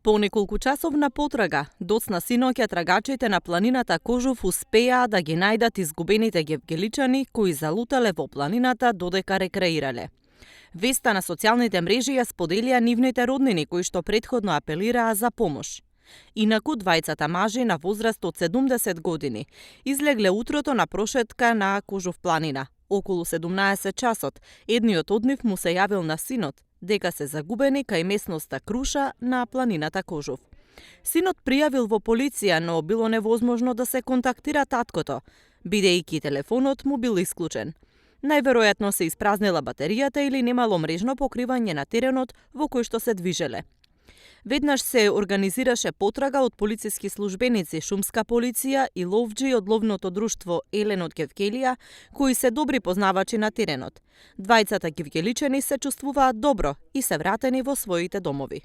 По неколку часовна потрага, доцна синоќа трагачите на планината Кожув успеа да ги најдат изгубените гевгеличани кои залутале во планината додека рекреирале. Веста на социјалните мрежи ја споделија нивните роднини кои што претходно апелираа за помош. Инаку двајцата мажи на возраст од 70 години излегле утрото на прошетка на Кожув планина. Околу 17 часот, едниот од нив му се јавил на синот дека се загубени кај местноста Круша на планината Кожув. Синот пријавил во полиција, но било невозможно да се контактира таткото, бидејќи телефонот му бил исклучен. Најверојатно се испразнила батеријата или немало мрежно покривање на теренот во кој што се движеле. Веднаш се организираше потрага од полициски службеници, шумска полиција и ловџи од ловното друштво Елен од Кевкелија, кои се добри познавачи на теренот. Двајцата гевгеличани се чувствуваат добро и се вратени во своите домови.